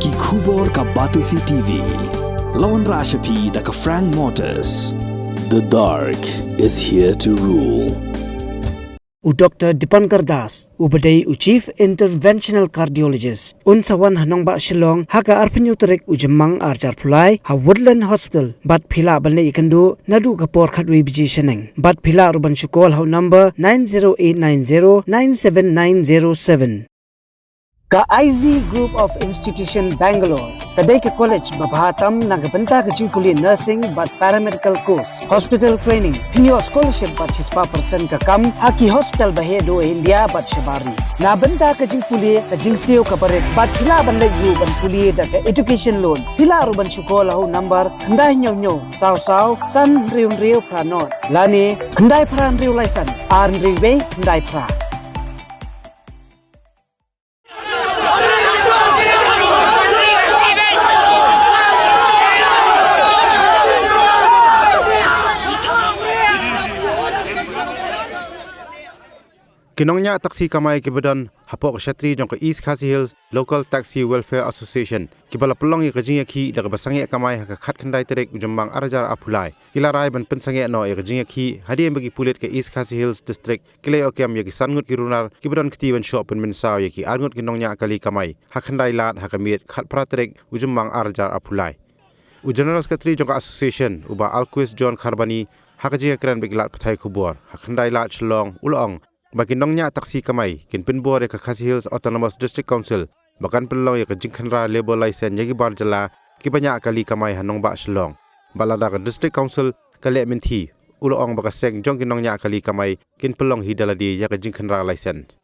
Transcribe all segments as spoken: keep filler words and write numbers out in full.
Ki khubor ka Batesi T V. La wanrah sha phi da ka Frank Motors. The dark is here to rule. U Doctor Dipankar Das, u ba dei u Chief Interventional Cardiologist, un sa wan ha nongbah Shillong ha ka arphew tarik u Jymmang arhajar arphew lai ha Woodland Hospital, bad phi lah ban leit ïakynduh naduh ka por khatwei baje shaneng. Bad phi lah ruh ban shu call ha u number nine zero eight nine zero nine seven nine zero seven. Ka I Z Group of Institution Bangalore ka dei ka college ba bha tam na ka bynta ka jingpule nursing bad paramedical course, hospital training, pynïoh scholarship bad shispah percent ka kam ha ki hospital ba heh duh ha India bad shabar ri. Na bynta ka jingpule ka jingsiew ka barit bad phi lah ban leit ruh ban pule da ka education loan, phi lah ruh ban shu call ha u number khyndai hynñiew hynñiew saw saw san hynriew hynriew phra nod lane khyndai phra hynriew lai san ar hynriew wei khyndai phra. Ki nongñiah taxi kamai kiba don hapoh ka shatri jong ka East Khasi Hills Local Taxi Welfare Association, kiba la pynlong ïa ka jingïakhih da kaba sangeh kamai ha ka khatkhyndai tarik u Jymmang arhajar arphew lai, ki la rai ban pynsangeh noh ïa ka jingïakhih hadien ba ki pulit ka East Khasi Hills District ki la ïoh kem ïa ki san ngut ki runar kiba don kti ban shoh pynmynsaw ïa ki ar ngut ki nongñiah kali kamai ha khyndai lad ha ka miet khatphra tarik u Jymmang arhajar arphew lai. U General Secretary jong ka Association, u Bah Alquist John Kharbani, ha ka jingïakren bad ki lad pathai khubor ha khyndai lad Shillong, u la ong ba ki nongñiah taxi kamai kin pynbor ïa ka Khasi Hills Autonomous District Council ba kan pynlong ïa ka jingkhynra labour license ïa ki bar jylla kiba ñiah kali kamai ha nongbah Shillong. Bad lada ka District Council ka leh mynthi, u la ong ba ka seng jong ki nongñiah kali kamai kin pynlong hi da lade ïa ka jingkhynra license.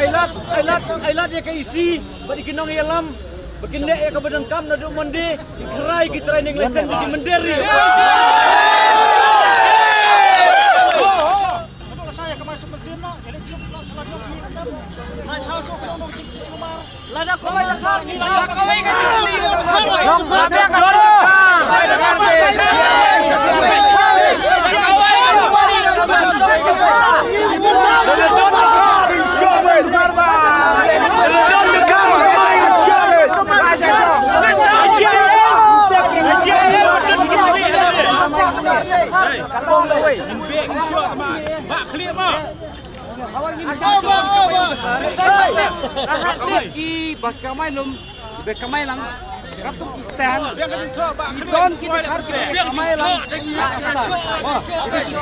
Ai lad, ai lad, ai lad ïa ka E C bad ïa ki nongïalam ba kin leh ïa kaba donkam naduh Monday, kin khrai ki training lesson ki mynder ri. Ki ba kamai lum, ba kamai lang. Rap tu ki stand. Ki don ki dkhar ki ba kamai lang. Ki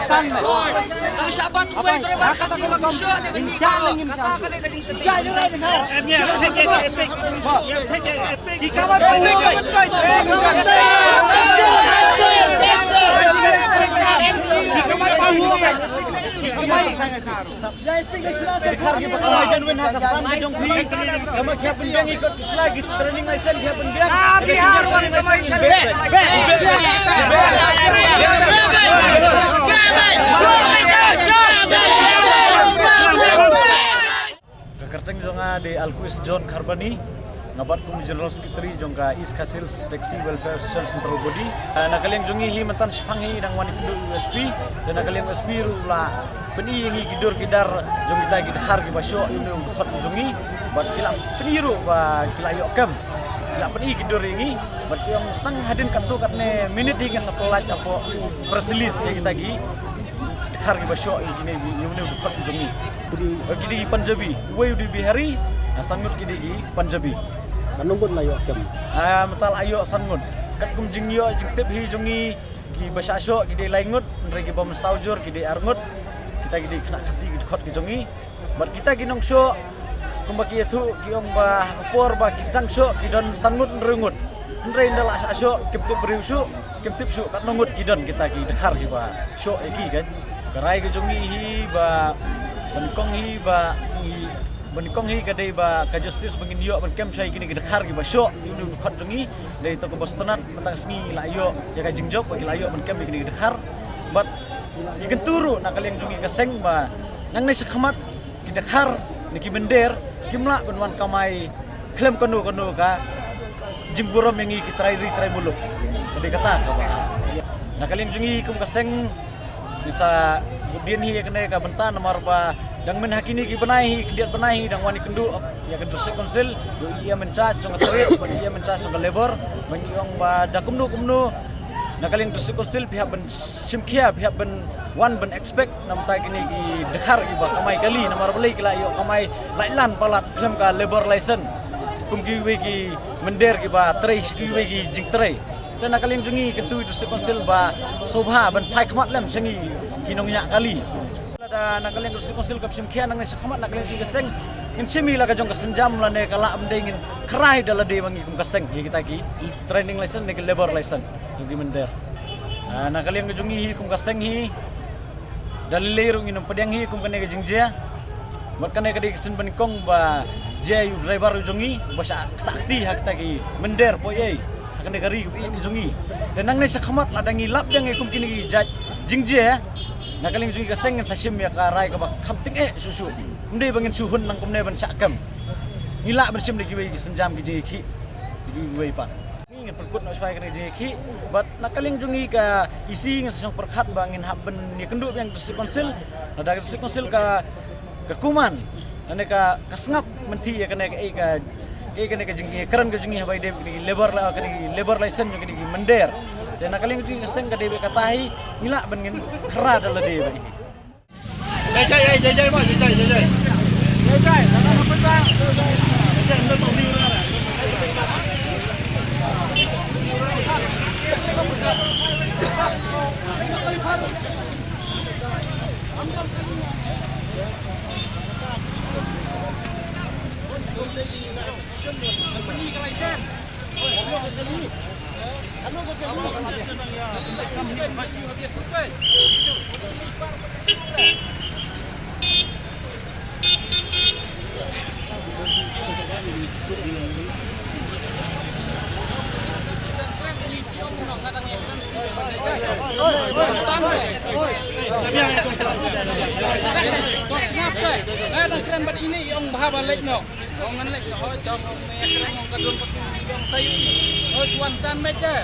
stand. Insha Allah, insha Allah. Ki kamai. Ka kyrteng jong nga dei Alquist John Kharbani, nga bat kum General Secretary jong ka East Khasi Hills Taxi Welfare Association Central Body. Eh, na ka liang jong ngi hi mynta shaphang hi dang wan ïakynduh u S P, te na ka liang u S P ruh u la pyni ïa ngi ki dur ki dar jong kita ki dkhar kiba shoh ïa une u dkhot jong ngi, bad ki la pyni ruh ba ki la ïoh kem, ki la pyni ki dur ïa ngi, bad ki ong tang hadien katto katne minit hi ngin sa pynlait hapoh press release ïa kita ki dkhar kiba shoh ïa kine, ïa une u dkhot jong ngi. Ki dei ki Punjabi, uwei u dei Bihari, ah, san ngut ki dei ki Punjabi. Katno ngut la ïoh kem? Ah, mynta la ïoh san ngut. Katkum jingïoh jingtip hi jong ngi, kiba shah shoh ki dei lai ngut, hynrei kiba mynsaw jur ki dei ar ngut. Kita ki dei khynnah Khasi ki dkhot ki jong ngi. Bad kita ki nong shoh, kumba ki ïathuh ki ong ba ha ka por ba ki sdang shoh ki don san ngut hynriew ngut. Hynrei ynda la shah shoh kim tip briew shuh, kim tip shuh katno ngut ki don kita ki dkhar kiba shoh ïa ki kan. Ka rai ka jong ngi hi ba, ba nyngkong hi ba ngi, ba nyngkong hi ka dei ba ka justice ba ngin ïoh ban kem sha ïa kine ki dkhar kiba shoh ïa une u dkhot jong ngi. Dei to kaba sngewtynnat mynta ka sngi la ïoh ïa ka jingjop ba ki la ïoh ban kem ïa kine ki dkhar. Bad ngi kyntu ruh na ka liang jong ngi ka seng ba nangne shakhmat ki dkhar ne ki mynder kim lah ban wan kamai khlem kano kano ka jingburom ïa ngi ki trai ri trai muluk. Ka dei kata kaba na ka liang jong ngi kum ka seng ngin sa bud dien hi ïa kane ka bynta namar ba dang myn ha kine ki bnai hi, khyndiat bnai hi dang wan ïakynduh ïa ka District Council, ïa u E M in charge jong ka Trade bad u E M in charge jong ka Labour. Ba ngi ong ba da kumno kumno na ka liang District Council phi hap ban shim khia, phi hap ban wan ban inspect namar kine ki dkhar kiba kamai kali, namar balei ki la ïoh kamai lait lan palat khlem ka labour license kum kiwei ki mynder kiba trei sha kiwei ki jingtrei. Te na ka liang jong ngi kyntu ïa u District Council ba sngewbha ban phai khmat lem sha ngi ki nongñiah kali. Lada na ka liang District Council kam shim khia nangne shakhmat, na ka liang jong ngi ka seng ngin shim ïa la ka jong ka sienjam lane ka lah ban dei ngin khrai da lade ba ngi kum ka seng ïa kita ki training license ne ki labour license jong ki mynder. Ah, na ka liang jong ngi hi kum ka seng hi da lei lei ruh ngin ym pdiang hi kum kane ka jingjia. Bad kane ka dei ka sien ba nyngkong ba jia ïa u driver u jong ngi ba shah ktah kti ha kita ki mynder poi ei ha kane ka ri ka jong ngi. Te nangne shakhmat lada ngi lap biang ïa kum kine ki jait jingjia, na ka liang jong ngi ka seng ngin sa shim ïa ka rai kaba kham tyngeh shuh shuh. Ym dei ba ngin shu hun lang kumne ban shah kem. Ngi lah ban shim da kiwei ki sienjam ki jingïakhih kiwei pat. Ngi ngin pynkut noh shuwa ïa kane ka jingïakhih bad na ka liang jong ngi ka E C ngin sa shong pyrkhat ba ngin hap ban ïakynduh biang District Council. Lada ka District Council ka, ka kuman lane ka, ka sngap mynthi ïa kane ka, eh, ka, ka, kane ka jingkren ka jong ngi haba ïadei bad kine ki labour la, kine ki labour license jong kine ki mynder. Te na ka liang jong ngi ka seng ka dei bad kata hi, ngi lah ban ngin khra da lade bad hi. Ko sngap te, nga dang kren bad ine i ong bha ba leit noh. Ong ngan leit noh, hoi tong ong ne kren ong ka dun pat ong sayu. Hoi swan tan met te.